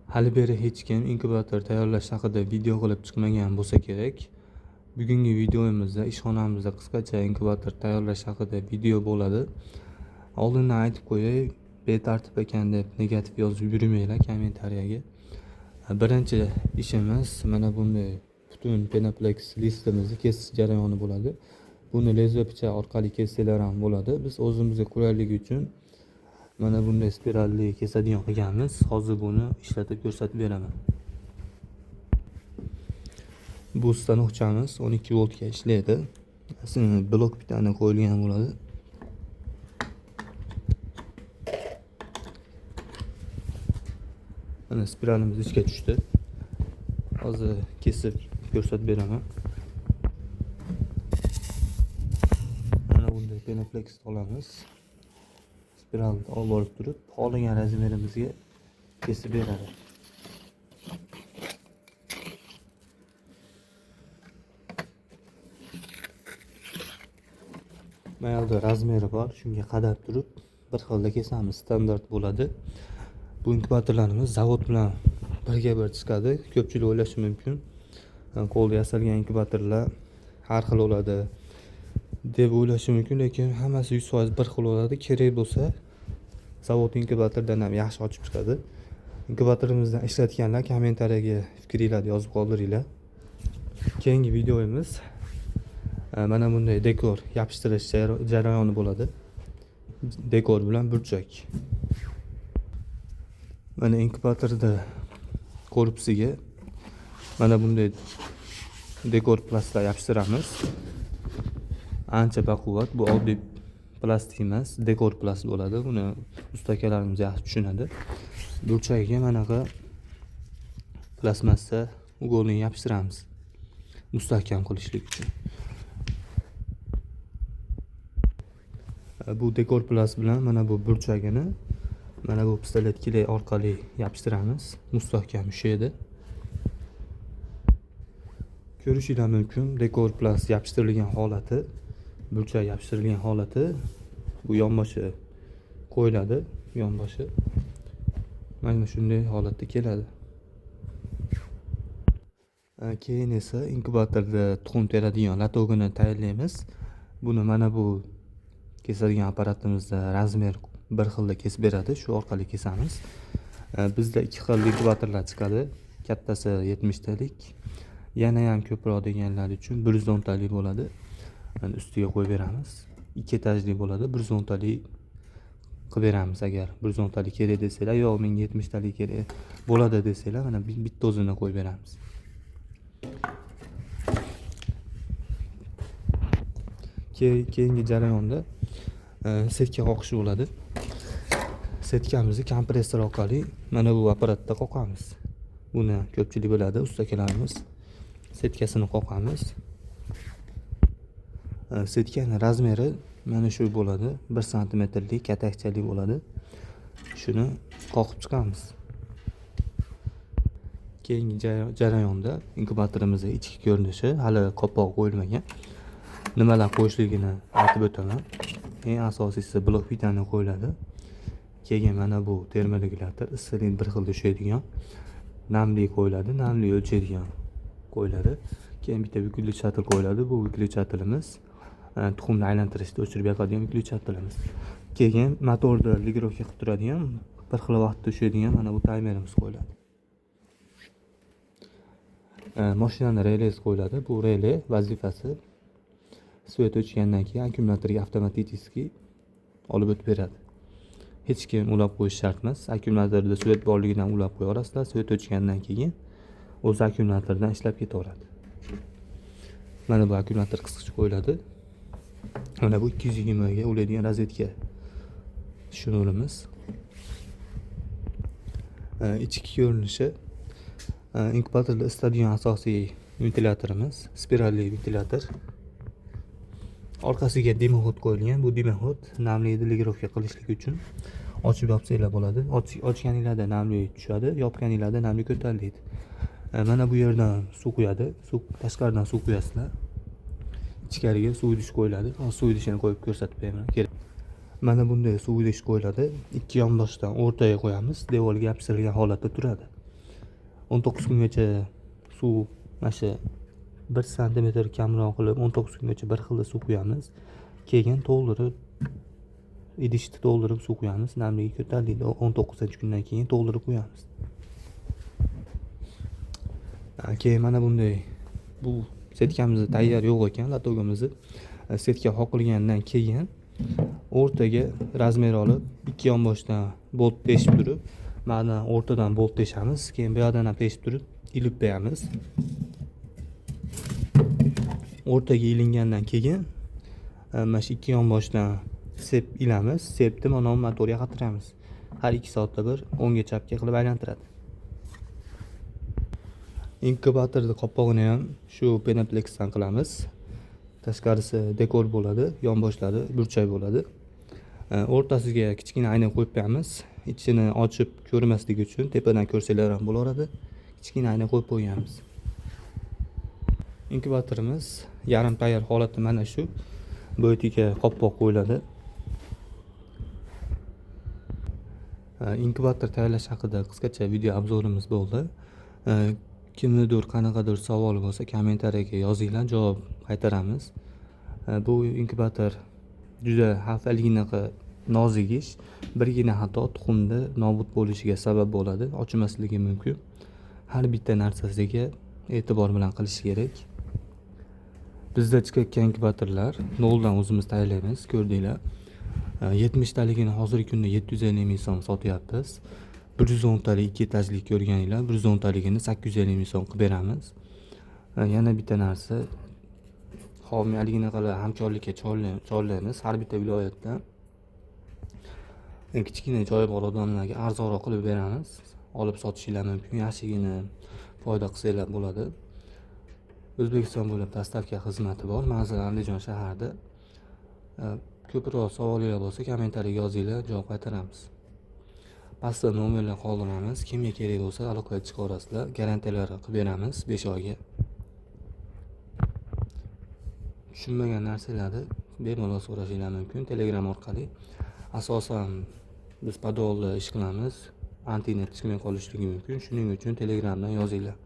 Hali beri hech kim inkubator tayyorlash haqida video qilib chiqmagan bo'lsa kerak. Bugungi videomizda ishxonamizda qisqacha inkubator tayyorlash haqida video bo'ladi. Oldindan aytib qo'yay, betartib ekan deb negativ yozib yurmanglar kommentariyaga. Birinchi ishimiz mana bunday butun penoplex listimizni kesish jarayoni bo'ladi. Buni lezva pichoq orqali kessanglar ham bo'ladi. Biz o'zimizga qulayligi uchun mana bunday spiralli kesadigan qilganmiz. Hozir buni ishlatib ko'rsatib beraman. Bu stanokchamiz 12 voltga ishlaydi. Blok bitani qo'yilgan bo'ladi. Mana spiralimiz ichga tushdi. Hozir kesib ko'rsatib beraman. Mana bunday penoplex olamiz. Spiralni olib borib turib, xohlagan razmerimizga kesib beradi. Mana yerda razmeri bor, shunga qadab turib bir xilda kesamiz, standart bo'ladi. Bu inkubatorlarimiz zavod bilan birga bir chiqadi. Ko'pchilik o'ylashi mumkin, qo'lda yasalgan inkubatorlar har xil bo'ladi deb o'ylashi mumkin, lekin hammasi 100% bir xil bo'ladi. Kerak bo'lsa zavod inkubatordan ham yaxshi ochib chiqadi. Inkubatorimizdan ishlatganlar kommentariyaga fikringlarni yozib qoldiringlar. Keyingi videomiz mana bunday dekor yopishtirish jarayoni bo'ladi. Dekor bilan burchak. Mana inkubatorda korpusiga mana bunday dekor plastlar yopishtiramiz. Ancha baquvvat, bu oddiy plastik emas, dekor plast bo'ladi. Buni usta akalarimiz yaxshi tushunadi. Burchagiga manaqa plastmassa ugolni yopishtiramiz, mustahkam qilishlik uchun. Bu dekor plast bilan mana bu burchagini mana bu pistolet kley orqali yopishtiramiz, mustahkam ushlaydi. Ko'rishinglar mumkin, dekor plast yopishtirilgan holati, burchak yopishtirilgan holati, bu yonboshi qo'yiladi, yonboshi mana shunday holatda keladi. Keyin esa inkubatorda tuxum teradigan latogini tayyorlaymiz. Buni mana bu kesadigan apparatimizda razmer bir xilda kesib beradi, shu orqali kesamiz. Bizda ikki xil inkubatorlar chiqadi. Kattasi 70 talik, yana ham ko'proq deganlar uchun 110 talik bo'ladi. Mana ustiga qo'yib beramiz. 2 etajli bo'ladi, 110 talik qilib beramiz. Agar 110 talik kerak desanglar, yo'q menga 70 talik kerak bo'ladi desanglar, mana bitta o'zini qo'yib beramiz. Keyingi jarayonda setka qoqish bo'ladi. Setkamizni kompressor orqali mana bu apparatda qoqamiz. Buni ko'pchilik biladi, usta akalarimiz. Setkasini qoqamiz. Setkani razmeri mana shu bo'ladi, 1 santimetrlik katakchalik bo'ladi. Shuni qoqib chiqamiz. Keyingi jarayonda inkubatorimizning ichki ko'rinishi, hali qopqog'i qo'yilmagan. Nimalar qo'yishligini aytib o'taman. Eng asosiysi blok bitani qo'yiladi. Keyin mana bu termoregulyator, issiqlik bir xilda ushlaydigan, namlik qo'yiladi, namlik o'lchaydigan qo'yiladi. Keyin bitta выключатель qo'yiladi. Bu выключателimiz tuxumni aylantirishda o'chirib yoqadigan выключателimiz. Keyin motorni ligirovka qilib turadigan, bir xil vaqtda ushlaydigan mana bu taymerimiz qo'yiladi. Mashinani relesi qo'yiladi. Bu rele vazifasi svet o'chgandan keyin akkumulyatorga avtomatik olib o'tib beradi. Hech kim ulab qo'yish shart emas. Akkumulyatorda svet borligidan ulab qo'ya olasizlar. Svet o'chgandan keyin o'zi akkumulyatordan ishlab ketaveradi. Mana bu akkumulyator qisqich qo'yiladi. Mana bu 220 ga ulaydigan rozetka shnurimiz. Ichki ko'rinishi, inkubatorda isitadigan asosiy ventilyatorimiz, spiralli ventilyator. Orqasiga dimoxod qo'yilgan. Bu dimoxod namlikni ligirovka qilishlik uchun ochib yopsanglar bo'ladi. Ochganinglarda namlik tushadi, yopganinglarda namlik ko'tariladi. Mana bu yerdan suv quyadi. Suv tashqaridan suv quyasizlar. Ichkariga suv idish qo'yiladi. Hozir suv idishini qo'yib ko'rsatib beraman. Kerak. Mana bunday suv idish qo'yiladi. Ikki yonboshdan o'rtaga qo'yamiz. Devorga yopishtirilgan holatda turadi. 19 kungacha suv mana shu 1 santimetr kamroq qilib 19 kungacha bir xilda suv quyamiz. Keyin to'ldirib idishni to'ldirib suv quyamiz. Namligi ko'tariladi. 19-kundan keyin to'ldirib qo'yamiz. Keyin mana bunday bu setkamiz tayyor yo'q ekan, latogimizni setka qoqilgandan keyin o'rtaga razmer olib ikki yonboshdan bolt teshib turib, mana o'rtadan bolt teshamiz, keyin bu yoqdan ham teshib turib ilib qo'yamiz. O'rtaga ilingandan keyin mana shu ikki yonboshdan sep ilamiz, sepni mana bu motorga qatiramiz. Har 2 soatda bir o'ngga chapga qilib aylantiradi. Inkubatorning qopqog'ini ham shu penoplexdan qilamiz. Tashqarisi dekor bo'ladi, yonboshlari burchak bo'ladi. O'rtasiga kichkina ayna qo'yib qo'yamiz. Ichini ochib ko'rmasligi uchun tepadan ko'rsanglar ham bo'laveradi. Kichkina ayna qo'yib qo'yamiz. Inkubatorimiz yarim tayyor holatda mana shu bo'ytiga qopqoq qo'yiladi. Inkubator tayyorlash haqida qisqacha video obzorimiz bo'ldi. Kimnidir qanaqadir savoli bo'lsa kommentariyaga yozinglar, javob qaytaramiz. Bu inkubator juda xavfliginaqa nozik ish. Birgina xato tuxumda nobud bo'lishiga sabab bo'ladi, ochilmasligi mumkin. Har bitta narsasiga e'tibor bilan qilish kerak. Bizda chiqayotgan inkubatorlar noldan o'zimiz tayyorlaymiz, ko'rdinglar. 70 taligini hozirgi kunda 750 ming so'm sotyapmiz. 110 talik 2 etajlik ko'rganinglar, 110 taligini 850 ming so'm qilib beramiz. Yana bitta narsa, homiyligini hamkorlikka chorlaymiz har bitta viloyatda. Kichkina joyi bor odamlarga arzonroq qilib beramiz. Olib sotishinglar mumkin, yaxshigina foyda qilsanglar bo'ladi. O'zbekiston bo'ylab dostavka xizmati bor. Manzil Andijon shahrida. Ko'proq savollar bo'lsa kommentariyaga yozinglar, javob qaytaramiz. Pastda nomerlar qoldiramiz. Kimga kerak bo'lsa aloqaga chiqaverasizlar. Garantiyalar qilib beramiz 5 oyga. Tushunmagan narsalarni bemalol so'rashinglar mumkin Telegram orqali. Asosan biz podolda ish qilamiz. Antina chiqmay qolishligi mumkin. Shuning uchun Telegramdan yozinglar.